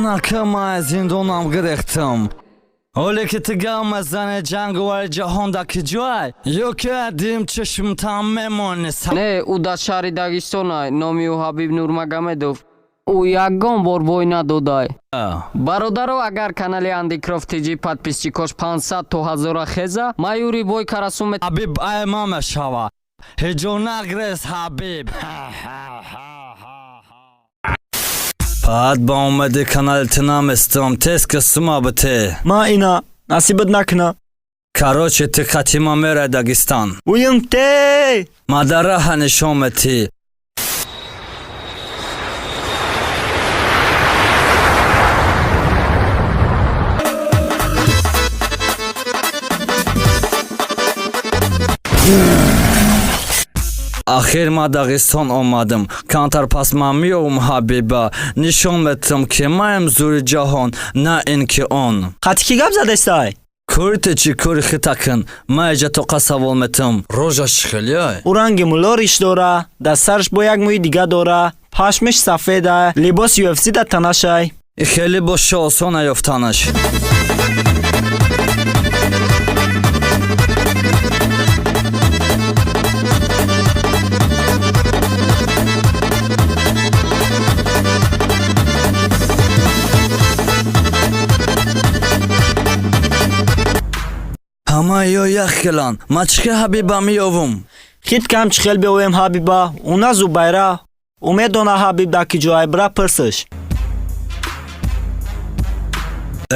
Анака ман аз зиндонам гирехтам. Ҳоле ки ту гап мезанӣ, ҷанговари ҷаҳон дар ки ҷой? Ё ки дим чашмтам мемонӣ? Не, ӯ дар шаҳри Дагистонай, номи ӯ Ҳабиб Нурмагомедов. Ӯ ягон бор бой надодай. Бародаро, агар канали Андикроф ТЖ подписчикош 500 то 1000 хеза, ман Юри бой карасум. Ҳабиб ай ма мешава. Ҳеҷо нагрез, Ҳабиб. Баъд ба омади канали ту наместам, тез ки сума бите. Ма ина насибат накуна. Короче, ту қатима мерай Дагистан. Уюм те. Мадараҳа нишон метӣ. Ахир ман Дағистон омадам. Камтар пас ман меёвам Ҳабиба. Нишон метам, ки маем зури ҷаҳон, на ин ки он. Қати кӣ гап задестай? Кори ту чӣ, кори хита кун. Ман иҷа тоқа савол метам. Рожаш чӣ хелияй? Ӯ ранги мулло риш дора, дар сараш бо як мӯи дига дора, пашмиш сафеда, либоси UFC дар танашай. И хеле боша осон наёфтанаш. Ҳама ё як хеланд. Ман чӣ хел Ҳабиба меёвум? Хит кам чӣ хел биёвем Ҳабиба? Уна Зубайра. Ӯ медона Ҳабиб дар ки ҷой, бира пирсиш.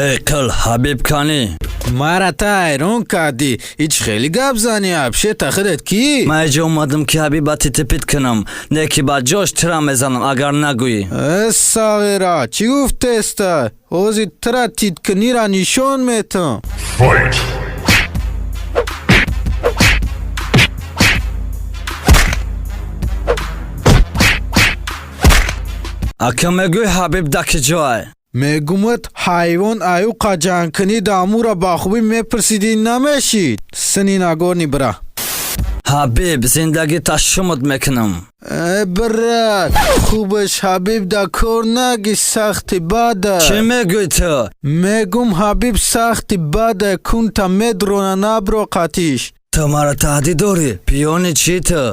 Эй қил, Ҳабиб канӣ? Мара та ҳайрон кардӣ. Ич хеле гап занӣ, абше тахират кӣ? Ман иҷо омадам, ки Ҳабиба титипит кунам, не ки ба ҷош тира мезанам, агар нагӯӣ. Э сағира, чӣ гуфтеста? Ҳози тира титкунира нишон метам. Fight! Ака, мегӯй, Ҳабиб дар ки ҷой? Мегумад, ҳайвон, аю қаҷанкунӣ дамура ба хубӣ мепурсидӣ, намешид. Сини нагорни бира. Ҳабиб, зиндагита шумуд мекунам. Э брат, хубаш Ҳабиб да кор наги, сахти бада. Чӣ мегӯй ту? Мегум, Ҳабиб сахти бада, кунта медрона, набро қатиш. Ту маро таҳдид дорӣ? Пиёни чӣ ту?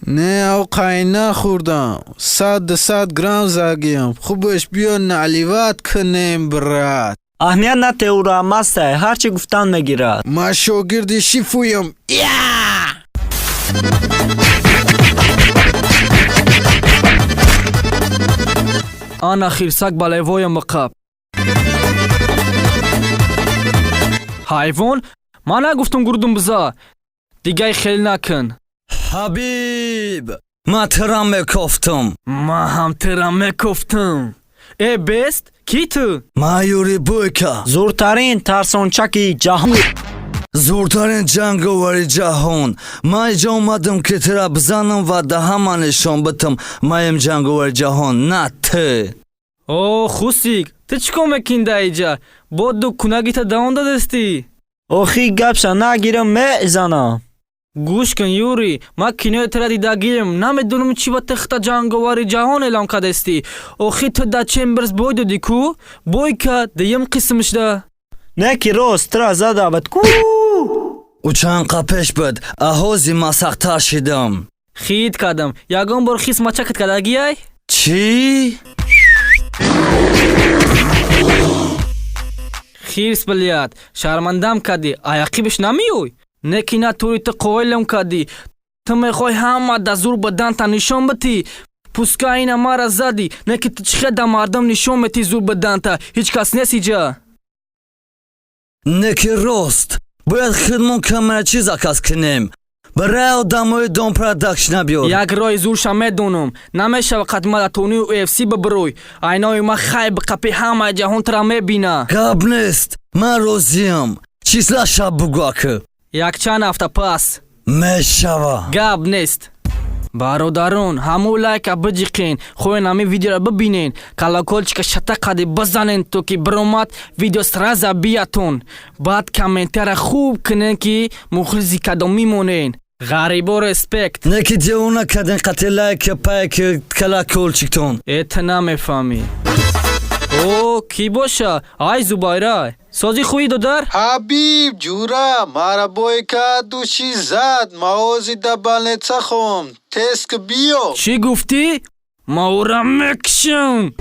Не, авқай нахӯрдам, 100-200 грамм загиям. Хубаш биё наливать кунем, брат. Аҳамият нате ӯра, мастай, ҳар чӣ гуфтан мегирад. Ман шогирди шифуям. Я! Ана хирсак ба левоям биқаб. Ҳайвон, ман нагуфтум гурдум биза? Дигай хел накун. Ҳабиб, ман тира мекофтам. Ман ҳам тира мекофтам. Э бест, кӣ ту? Ман Юри Бойка. Зуртарин тарсончаки ҷаҳон. Зуртарин ҷанговари ҷаҳон. Ман иҷо омадам, ки тира бизанам ва да ҳама нишон битам, маем ҷанговари ҷаҳон, на ту. О хусик, ту чӣ кор мекунӣ дар иҷа? Бо ду кунагита давом дадастӣ. Охи гапша нагирам, мезанам. Гӯш кун, Юри, ман кинои тира дидагием. Намедонам, чӣ ба ту хита ҷанговари ҷаҳон эълон кардастӣ. Охи ту дар Чемберс бой додӣ ку? Бойка дуюм қисмшда. Не ки рост тира зада бад ку. Ӯ чанд қа пеш буд, аҳози ман сахттар шидам. Хит кардам, ягон бор хис мачакат кардагиай? Чӣ? Хирс, блядь, шармандам кардӣ. Аяқибиш намеёй, не ки на тури ту қоилам кардӣ. Ту мехоҳӣ ҳама да зур баданта нишон битӣ. Пускай ина мара задӣ, не ки ту чӣ хел да мардум нишон метӣ зур баданта? Ҳеҷ кас нест иҷа. Не ки рост, бояд худмон камерачи заказ кунем. Барои одамои Дон Продакшна биёр. Як роҳи зурша медонам. Намешава қадма да тони UFC бибирӯй. Айнои ма хай биқапи, ҳамаи ҷаҳон тура мебина. Гап нест, ман розиям. Числа шаб бугӯ, ака. Якчанд ҳафта пас. Мешава. Гап нест. Бародарон, ҳамун лайка биҷиқен, хоҳен ҳамин видеоро бибинен, колокольчика шата қади бизанен, то ки биромад видео, сразу биятон. Баъд комментария хуб кунен, ки мухлиси кадом мемонен. Ғарибо, респект. Не ки девона карден қати лайка, пайки, колокольчиктон. Э, ту намефаҳмӣ. О, кӣ боша? Ай, Зубайра, сози хуи, додар. Ҳабиб ҷура, мара бойка души зад, маози да больница хом, тез ки биё. Чӣ гуфтӣ? Ма ӯра мекушам.